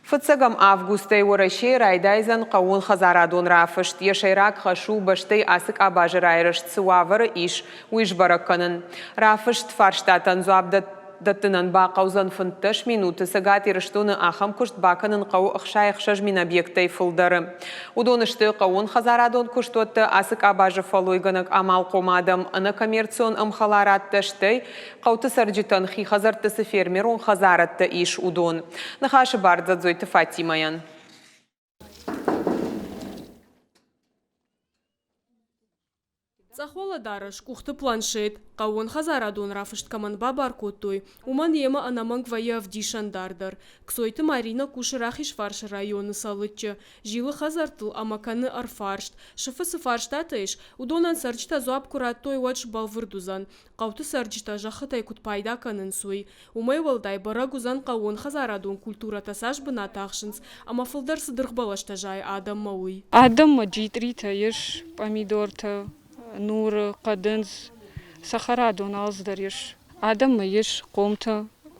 Фыццӕгӕм августӕй Уӕрӕсейы райдайдзӕн хъӕууонхӕдзарадон рафыст. Йӕ сӕйраг хӕс у бӕстӕйы ацы къабазы райрӕзт цы уавӕры ис, уый сбӕрӕг кӕнын. Рафыст фарстатӕн дзуапп дӕттынӕн бахъӕудзӕн 15 минуты. Цӕгат Ирыстоны ахӕм куыст бакӕнын хъӕуы 66 000 объектӕй фылдӕры. Уыдон сты хъӕууонхӕдзарадон куыстуӕттӕ, ацы къабазы фӕллойгӕнӕг амалхъом адӕм, ӕнӕкоммерцион ӕмхӕларадтӕ, стӕй хъӕуты цӕрджытӕн хи хӕдзӕртты цы фермерон хӕдзарӕдтӕ ис, уыдон. Ныхасы бар Дзӕдзойты Фатимӕйӕн. Цъӕх уӕлӕдарӕс, къухты планшет, хъӕууонхӕдзарадон рафыст кӕмӕн бабар кодтой, уымӕн йемӕ ӕнӕмӕнг вӕййы ӕвдисӕндар дӕр. Кцойты Маринӕ кусы Рахизфарсы районы Цӕлыччы, зилы хӕдзӕрттыл ӕмӕ кӕны ӕрфарст. Сыфы цы фарстатӕ ис, уыдонӕн цӕрджытӕ дзуапп куы радтой, уӕд сбӕлвырд уыдзӕн, хъӕуты цӕрджытӕ зӕххытӕй куыд пайда кӕнынц, уый. Уымӕй уӕлдай бӕрӕг уыдзӕн хъӕууонхӕдзарадон культурӕтӕ цас бынат ахсынц ӕмӕ фылдӕр цы дыргъбӕлӕстӕ зайы адӕммӕ, уый. Адӕммӕ джитъритӕ ис, пъамидортӕ, нуры, хъӕдындз, цӕхӕрадон алцыдӕр ис. Адӕммӕ ис хъомтӕ,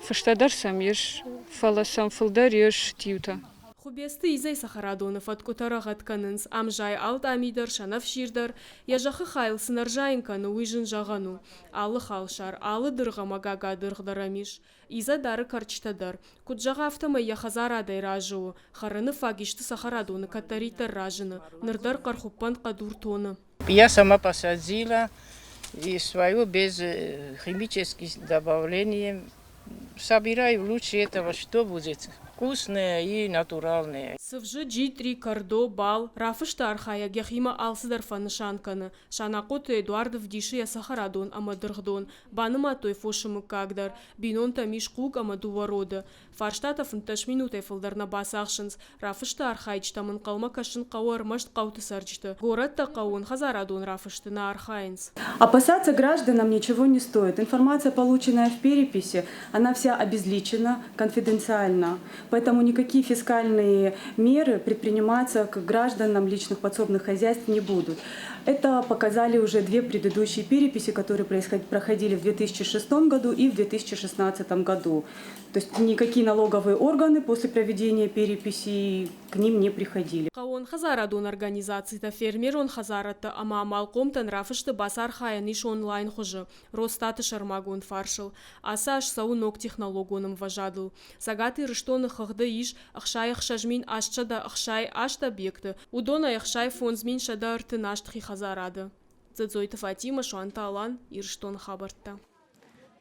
фыстӕ дӕр сӕм ис, фӕлӕ сӕм фылдӕр ис тиутӕ. Хуыбецты Изӕй цӕхӕрадоны фӕткъуытӕ рӕгъӕд кӕнынц, ам зайы алтъами дӕр, сӕнӕфсир дӕр. Йӕ зӕххы хайыл цы нӕ рзайын кӕны, уый зын зӕгъӕн у. Алы халсар, алы дыргъ ӕмӕ гагадыргъ дӕр ӕм ис. Изӕ дары кӕрчытӕ дӕр. Куыд зӕгъы, афтӕмӕй йӕ хӕдзарадӕй разы у. Хӕрыны фаг исты цӕхӕрадоны кӕддӕриддӕр разыны. Ныр дӕр хъӕрхуыппӕн хъӕдур тоны. Я сама посадила и свое без химических добавлений. Собираю лучше этого, что будет вкусное и натуральное. Цывзы, джитъри, кӕрдо, бал, рафысты архайӕг йӕхимӕ алцыдӕр фӕнысан кӕны. Санахъоты Эдуард ӕвдисы йӕ цӕхӕрадон ӕмӕ дыргъдон. Банымадтой фосы мыггаг дӕр. Бинонтӕм ис хъуг ӕмӕ дыууӕ роды. Фарстатӕ 15 минутӕй фылдӕр нӕ бацахсынц. Рафысты архайджытӕм ӕнхъӕлмӕ кӕсын хъӕуы ӕрмӕст хъӕуты цӕрджыты. Горӕттӕ хъӕууонхӕдзарадон рафысты нӕ архайынц. Опасаться гражданам ничего не стоит. Информация, полученная в переписи, она вся обезличена, конфиденциальна. Поэтому никакие фискальные меры предприниматься к гражданам личных подсобных хозяйств не будут. Это показали уже две предыдущие переписи, которые проходили в 2006 году и в 2016 году. То есть никакие налоговые органы после проведения переписи к ним не приходили. Хъӕууонхӕдзарадон организацитӕ, фермерон хӕдзарадтӕ ӕмӕ амалхъомтӕн рафысты бацархайӕн ис онлайн хуызы, Росстаты сӕрмагонд фарсыл. Ацы аз цӕуы ног технологон ӕмвӕзадыл. Цӕгат Ирыстоны хыгъды ис 66 868 объекты, уыдонӕй 65 138 хи хӕдзарады. Дзӕдзойты Фатимӕ, Суанты Алан, Ирыстоны хабӕрттӕ.